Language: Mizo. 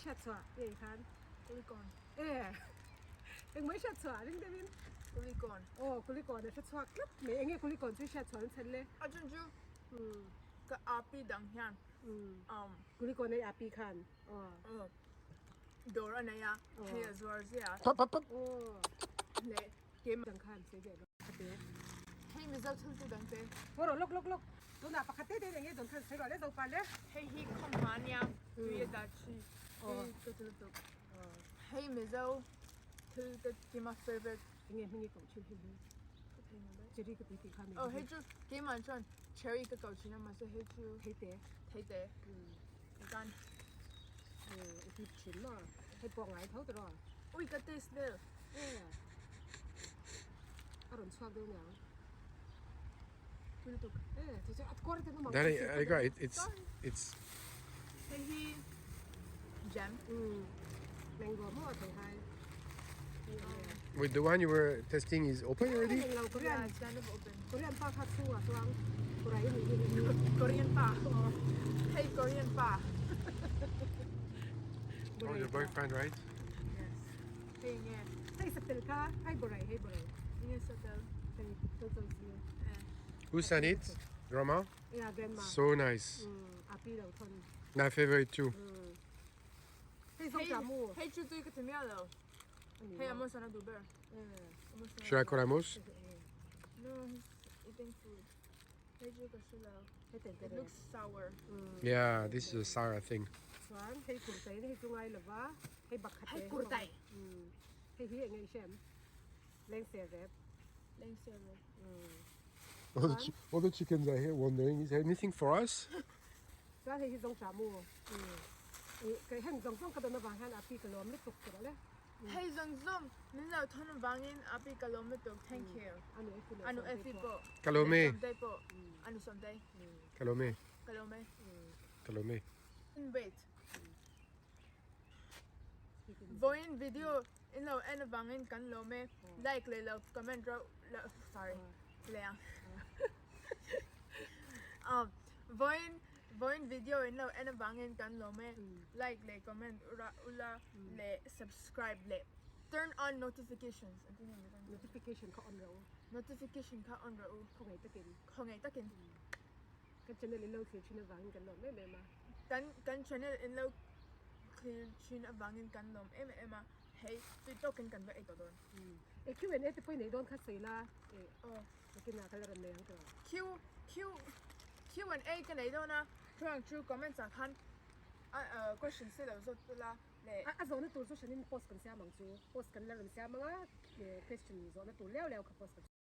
Hriat chhuah i ei khan. Kulikawn. E. Engmah i hriat chhuah ring deuhin. Kulikawn. Aw, kulikawn a hre chhuak tlat mai. Enge kulikawn chu i hriat chhuah an chhan le? A chhan chu ka api dang hian um. Kulikawn a i api khan. Aw. Dawr a nei a, hei a zuar zia. Aw. Leh keimah. Dang khan sawi ve rawh. Kha te. Hei Mizo thil chu dang te. Haw rawh lawk lawk lawk. Tunah pakhat te te in enge dawn khan sawi rawh le Zopa le. Hei hi khawmhma nia tui a dah thi tui ka ti lutuk. Hei Mizo thil ka keimah favorite. Enge hming i koh thin hei hi. Cherry ka ti tih kha Oh hei chu keimah chuan cherry ka koh thin a mahse hei chu Theite. Theite. Kan. I ti thin maw? Hei pawh ngai tho tiraw? Ui ka taste vel. A rawn chhuak deuh niang. Tui lutuk. Eh, chu chu a kawr te namang. Danny, I got it. It's it's. Hei hi jam. Mango maw a thei hai. Wait, the one you were testing is open already? Yeah, it's kind of open. Korean pa kha chhungah chuan Korai a nih hi. Korean pa. Hei Korean pa. Oh, your boyfriend, right? Yes. Hei nge. Hei satel kha, hei borai, hei borai. Nge satel. Hei total si. Who sent it? Grandma? Yeah, grandma. So nice. Api lo thon. My favorite too. Hei zong cha mu. Hei chu tui ka ti miah lo. Hei Amos an a duh ber. Should I call Amos? No, he's eating food. Hei chu ka hre lo. It looks sour. Yeah, this is a sour thing. Chuan hei kurtai hei chu ngai lova hei bakhat Hei kurtai. Hei hi enge i hrem lengser rep. Lengser rep. All the, all the chickens are here wondering, is there anything for us? Chuan hei hi zawng tah mu. Kei heng zawng zawng ka dawn avang hian api ka lawm lutuk tawh le. Hei zawng zawng min lo thawn avangin api ka lawm lutuk. Thank you. Anu Efi leh Anu Efi pawh. Ka lawm e. Sawmtei pawh. Anu Sawmtei. Ka lawm e. Ka lawm e. Ka lawm e. Wait. Vawiin video in lo en avangin kan lawm e. Like leh lo comment reuh sorry leh ang. Um vawiin vawiin video in lo en avangin kan lawm e. Like leh comment ura ula leh subscribe leh turn on notifications an ti ngei mai. Notification kha on rawh u. Notification kha on rawh u. Khawngaih takin. Khawngaih takin. Kan channel in lo thlir thin avangin kan lawm em em a. Kan kan channel in lo thlir thin avangin kan lawm em em a. Hei tui tawkin kan va ei tawh dawn. E Q and A te pawh i nei dawn kha sawi la e aw nakin ah ka la rawn nei ang tawh. Q Q Q and A ka nei dawn a chuan chu comments ah khan a questions te lo zawt ula leh. A zawhna tur chu hranin post kan siam ang chu post kan la rawn siam ang a question zawhna tur leu leu kha post kan.